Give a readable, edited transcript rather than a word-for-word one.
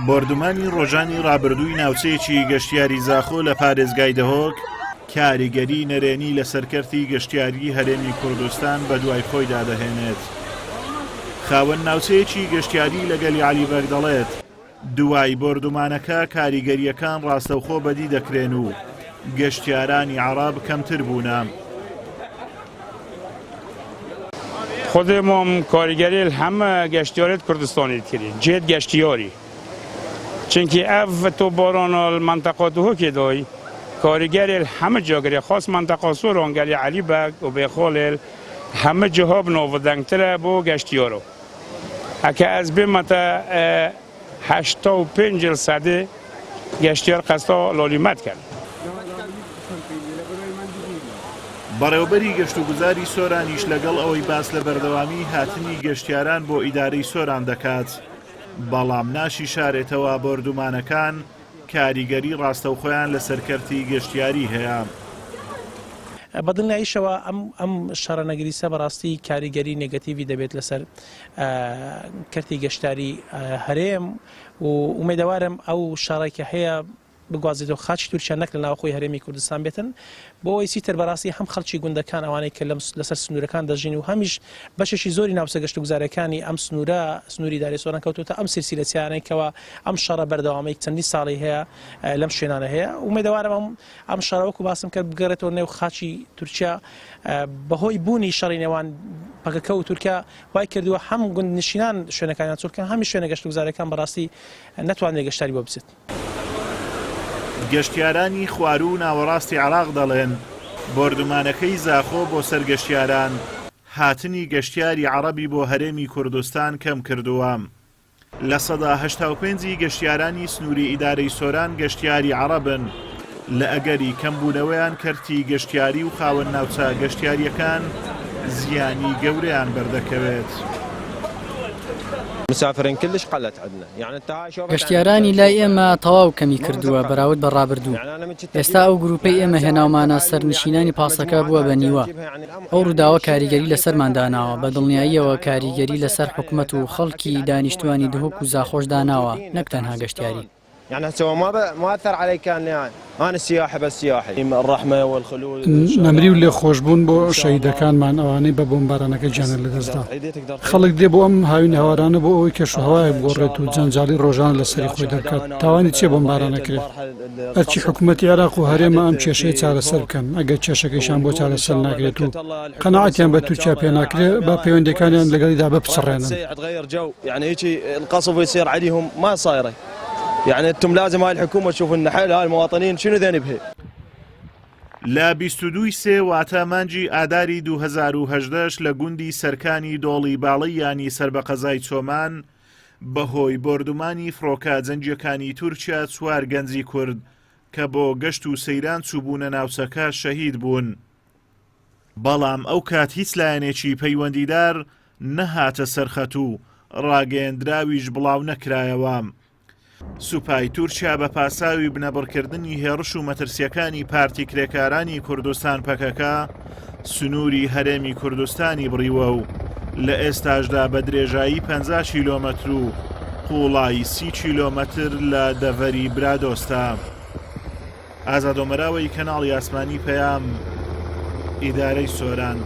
بۆردومانی ڕۆژانی ڕابردووی ناوچەیەکی گەشتیاری زاخۆ لە پارێزگای دهۆک کاریگەری نەرێنی لەسەر کەرتی گەشتیاری هەرێمی کوردستان بەدوای خۆیدا دەهێنێت. خاوەن ناوچەیەکی گەشتیاری لە گەلی عەلی بەگ دەڵێت، دوای بۆردومانەکە کاریگەرییەکان ڕاستەوخۆ بەدی دەکرێن و گەشتیارانی عەڕەب کەمتر بوونە. خودێ مام کاریگەریل هەمە گەشتیارێت کوردستانی کری جێت گەشتیاری چونکی ئەڤ تۆپبارانە مەنتەقا دهۆکێ دای کاریگەریل هەمە جاگرێ خاس مەنتەقا سۆران گەلی عەلی بەگ و بێخاڵێل هەمە جهاب ناودەنگترە بۆ گەشتیارا ئەکە ئەز بێمەتە 85 سەدێ گەشتیار قەستا لالیمەت کەن. بەڕێوەبەری گەشتوگوزاری سۆرانیش لەگەڵ ئەوەی باس لە بەردەوامیی هاتنی گەشتیاران بۆ ئیدارەی سۆران دەکات، بەڵام ناشیشارێتەوە بۆردومانەکان کاریگەری ڕاستەوخۆیان لەسەر کەرتی گەشتیاری هەیە. بە دڵنیاییشەوە ئەم ئەم شەڕە نەگریسە بەڕاستی کاریگەری نێگەتیڤی دەبێت لەسەر کەرتی گەشتاری هەرێم و ئومێدەوارم ئەو شەڕێک کە هەیە بگوازێتەوە خاکی تورکیا نەک لە ناوخۆی هەرێمی کوردستان بێتن بۆ ئەوەی چیتر بەڕاستی هەم خەڵکی گوندەکان ئەوانەی کە لەم لەسەر سنوورەکان دەژین و هەمیش بەشێکی زۆری ناوچە گەشتوگوزارەکانی ئەم سنوورە سنووری دارێ سۆران کەوتووەتە ئەم سلسیلە چیانەی کەوا ئەم شەڕە بەردەوامەی چەندین ساڵی هەیە لەم شوێنانە هەیە ئومێدەوارم ئەم ئەم شەڕە وەکو باسم کرد بگەڕێتەوە نێو خاکی تورکیا بەهۆی بوونی شەڕی نێوان پەکەکە و تورکیا وای کردووە هەم گوندنشینان شوێنەکانیان چۆڵ بکەن هەمیش شوێنە گەشتوگوزارەکان بەڕاستی نەتوانرێت گەشتاری بۆ بچێت. گەشتیارانی خواروو و ناوەڕاستی عێراق دەڵێن، بۆردومانەکەی زاخۆ بۆ سەر گەشتیاران، هاتنی گەشتیاری عەڕەبی بۆ هەرێمی کوردستان کەمکردووە. 85% ی گەشتیارانی سنووری ئیدارەی سۆران گەشتیاری عەڕەبن، لە ئەگەری کەمبوونەوەیان کەرتی گەشتیاری و خاوەن ناوچە گەشتیارییەکان زیانی گەورەیان بەردەکەوێت. گەشتیارانی لای ئێمە تەواو کەمی کردووە بەراورد بە ڕابردوو، ئێستا ئەو گروپەی ئێمە هێناومانە سەرنشینانی پاسەکە بووە بە نیوە، ئەو ڕووداوە کاریگەری لەسەرمان داناوە، بە دڵنیاییەوە کاریگەری لەسەر حکومەت و خەڵکی دانیشتووانی دهۆک و زاخۆش داناوە نەک تەنها گەشتیاری. نەمری و لێخۆشبوون بۆ شەهیدەکانمان ئەوانەی بە بۆمبارانەکە گیانیان لەدەستدا. خەڵک دێ بۆ ئەم هاوینەهەوارانە بۆ ئەوەی کەشوهەوایەک بگۆڕێت و جەنجاڵی ڕۆژانە لەسەری خۆی دەربکات. تاوانی چییە بۆمباران ئەکرێت؟ ئەرکی حکومەتی عێراق و هەرێمە ئەم کێشەیە چارەسەر بکەن، ئەگەر کێشەکەیشیان بۆ چارەسەر ناکرێت و قەناعەتیان بە تورکیا پێ ناکرێ با پەیوەندیەکانیان لەگەڵیدا بپچڕێنن. لە 22 ی سێ واتە مانگی ئاداری 2018 لە گوندی سەرکانی دۆڵی باڵەیانی سەر بە قەزای چۆمان بەهۆی بۆردومانی فڕۆکە جەنگییەکانی تورکیا چوار گەنجی کورد کە بۆ گەشت و سەیران چووبوونە ناوچەکە شەهید بوون. بەڵام ئەو کات هیچ لایەنێکی پەیوەندیدار نەهاتە سەر خەت و ڕاگەیەندراویش بڵاو نەکرایەوە. سوپای تورکیا بە پاساوی بنەبڕکردنی هێڕش و مەترسییەکانی پارتی کرێکارانی کوردستان پەکەکە سنووری هەرێمی کوردستانی بڕیوە و لە ئێستاشدا بە درێژایی 50 کیلۆمەتر و قوڵایی 30 کیلۆمەتر لە دەڤەری برادۆستە. ئازاد ئۆمەراوەی کەناڵی ئاسمانی پەیام ئیدارەی سۆران.